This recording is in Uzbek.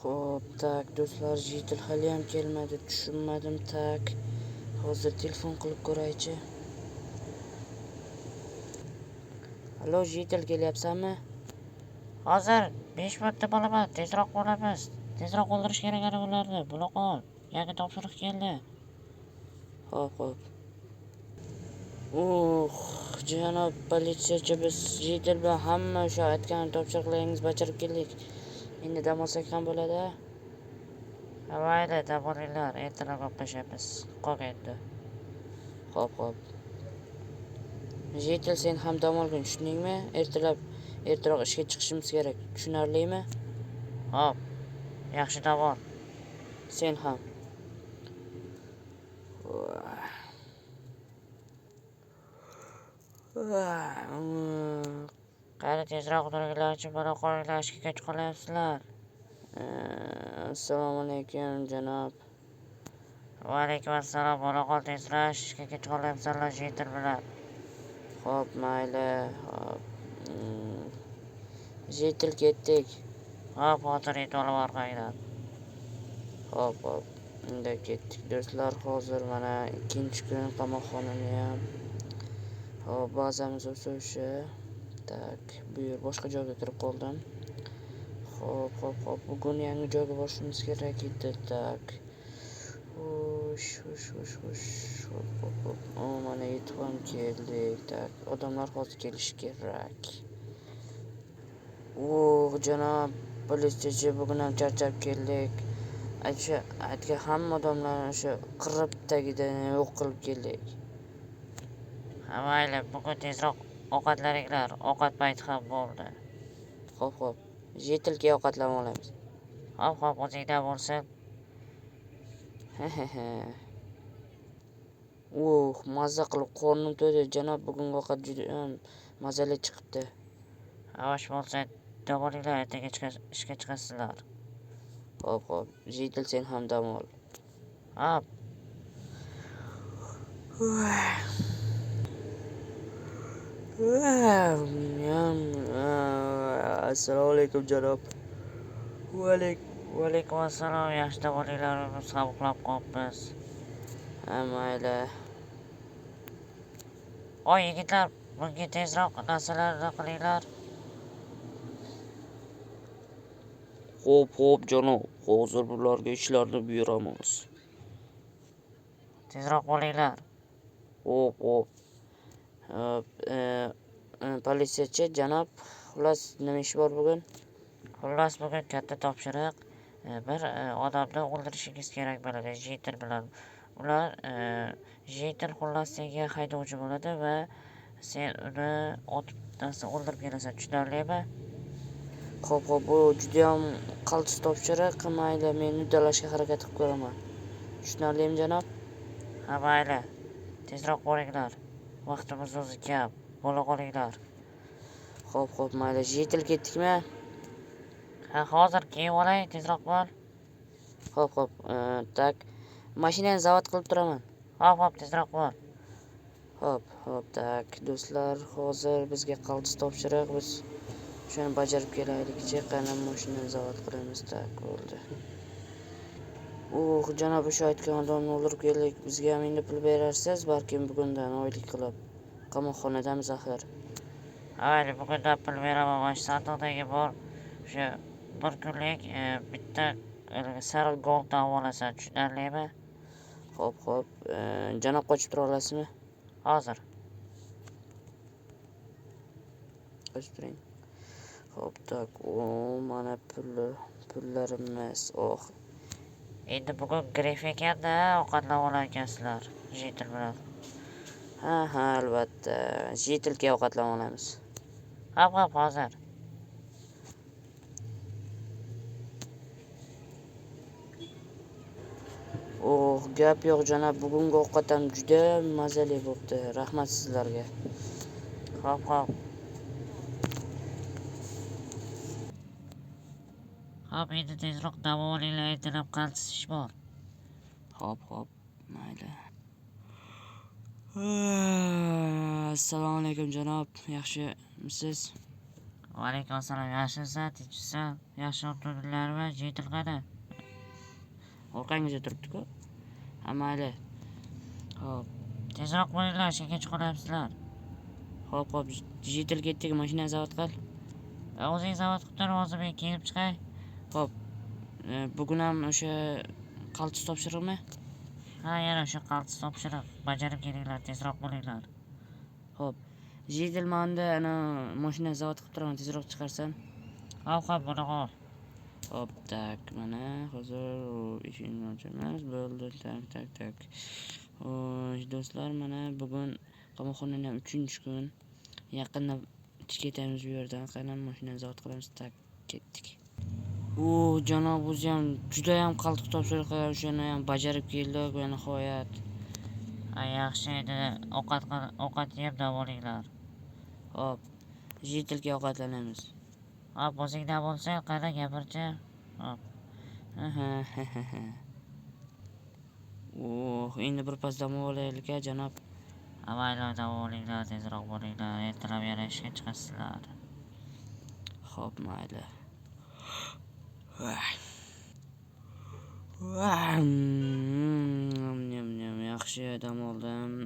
Xo'p, так, do'stlar, Jitil haliyam kelmadi, tushunmadim, так. Hozir telefon qilib ko'raychi. Allo, Jitil, kelyapsanmi? Hozir 5 minutda bo'laman, tezroq bo'lamiz. Tezroq o'ldirish kerak ana ularni. Bo'la qol. Yangi topshiriq keldi. Xo'p, xo'p. Uh, janob politsiyachi, biz Jitil bilan hamma o'sha aytgan topshiriqlaringizni bajarib keldik. Endi dam olsak ham bo'ladi. Ha, mayli, dam olinglar, ertalab gaplashamiz. Qol endi. Xo'p, xo'p. Jitil, sen ham dam olgin, tushundingmi? Ertalab ertaroq ishga chiqishimiz kerak. Tushunarlimi? Xo'p. Yaxshi dam ol. Sen ham. Qani tezroq turinglarchi, bo'la qolinglar, ishga kech qolyapsizlar. Assalomu alaykum, janob. Va alaykum assalom, bo'la qol tezroq, ishga kech qolyapsanlar Jitil bilan. Xo'p, mayli. Xo'p. Jitil, ketdik. Xo'p, hozir yetib olib orqangdan. Xo'p, xo'p. Unda ketdik do'stlar. Hozir mana ikkinchi kun qamoqxonani ham. Xo'p, bazamiz o'sha o'sha. Tak, bu yer boshqa joyga kirib qoldim. Xo'p, xo'p, xo'p. Bugun yangi joyga borishimiz kerak edi. Tak. Xo'sh, xo'sh, xo'sh, xo'sh. Xo'p, xo'p, xo'p. O, mana yetib ham keldik. Tak, odamlar hozir kelishi kerak. Oh, janob politsiyachi, bugun ham charchab keldik. O'sha aytgan hamma odamlarni o'sha qirib tagidan yo'q qilib keldik. Ha, mayli, bugun tezroq ovqatlaninglar. Ovqat payti ham bo'ldi. Xo'p, xo'p. Jitilga ovqatlanib olamiz. Xo'p, xo'p, o'zingdan bo'lsin. Uh, mazza qilib qornim to'ydi, janob. Bugungi ovqat juda ham mazali chiqibdi. Xo'sh bo'lsa, dam olinglar, ertaga ishga chiqasizlar. Xo'p, xo'p. Jitil, sen ham dam ol. Xo'p. Assalomu alaykum, janob. Va alaykum assalom, yaxshi dam olinglar, biz ham uxlab qolibmiz. Ha, mayli. Oy, yigitlar, bunga tezroq narsalarni qilinglar. Xo'p, xo'p, janob. Hozir bularga ishlarni buyuramiz. Tezroq bo'linglar. Xo'p, xo'p. Xo'p, politsiyachi, janob, xullas nima ish bor bugun? Xullas, bugun katta topshiriq. Bir odamni o'ldirishingiz kerak bo'ladi Jitil bilan. Ular Jitil xullas senga haydovchi bo'ladi va sen uni otib narsa o'ldirib kelasan. Tushunarlimi? Xo'p, xo'p, bu juda ham qaltis topshiriq. Mayli, men uddalashga harakat qilib ko'raman. Tushunarlimi, janob? Ha, mayli. Tezroq boringlar. Vaqtimiz o'zi kam. Bo'la qolinglar. Xo'p, xo'p, mayli. Jitil, ketdikmi? Ha, hozir kiyib olay, tezroq bor. Xo'p, xo'p. Tak. Mashinani zavod qilib turaman. Xo'p, xo'p, tezroq bor. Xo'p, xo'p, tak, do'stlar, hozir bizga qaltis topshiriq. Biz shuni bajarib kelaylikchi. Qani mashinani zavod qilamiz. Tak, bo'ldi. Uh, janob, o'sha aytgan odamni o'ldirib keldik. Bizga ham endi pul berarsiz, balkim bugundan oylik qilib. Qamoqxonadamiz axir. Mayli, bugundan pul beraman. Mana shu sandiqdagi bor. O'sha bir kunlik bitta sariq golddan olasan. Tushunarlimi? Xo'p, xo'p. Janob, qochib tura olasizmi? Hozir. Qochib turing. Xo'p, tak. O, mana pullarimiz. Oh. Endi bugun grif ekanda, ovqatlanib olar ekansizlar Jitil bilan. Ha, ha, albatta. Jitilga ovqatlanib olamiz. Xo'p, xo'p, hozir. Oh, gap yo'q, janob. Bugungi ovqat ham juda mazali bo'pti. Rahmat sizlarga. Xo'p, xo'p. Xo'p, endi tezroq dam olinglar, ertalab qaltis ish bor. Xo'p, xo'p, mayli. Assalomu alaykum, janob. Yaxshimisiz? Vaalaykum assalom. Yaxshimisan, tinchmisan? Yaxshi o'tirdilarmi? Jetil qani? Orqangizda turibdi-ku. Ha, mayli. Xo'p, Tezroq bo'linglar, ishga kech qolyapsizlar. Xo'p, xo'p, Jetil ketdik, mashinani zavod qil. O'zing zavod qilib tur, hozir men kiyinib chiqay. Xo'p, bugun ham o'sha qaltis topshiriqmi? Ha, yana o'sha qaltis topshiriq. Bajarib kelinglar, tezroq bo'linglar. Xo'p, Jetil manda ana mashina zavod qilib turaman, tezroq chiqarsan. Hop, hop, buni ol. Hop, так, mana hozir eshikni ochamiz. Bo'ldi, так, так, так. Xo'sh, do'stlar, mana bugun qamoqxonada 3-kun. Yaqinda ketamiz bu yerdan. Qani mashinani zavod qilamiz. Так, ketdik. U janob o'zi ham juda ham qattiq topshiriq, o'shani ham bajarib keldik va nihoyat. Ha, yaxshi edi. Ovqat yeb dam olinglar. Hop, Jetilga ovqatlanamiz. Hop, o'zing dam olsang, qani gapirchi. Hop. Oh, endi birpas dam olaylik a, janob. Ha, mayli, dam olinglar, tezroq bo'linglar. Ertalab yana ishga chiqasizlar. Xo'p, mayli. Yaxshi dam oldim.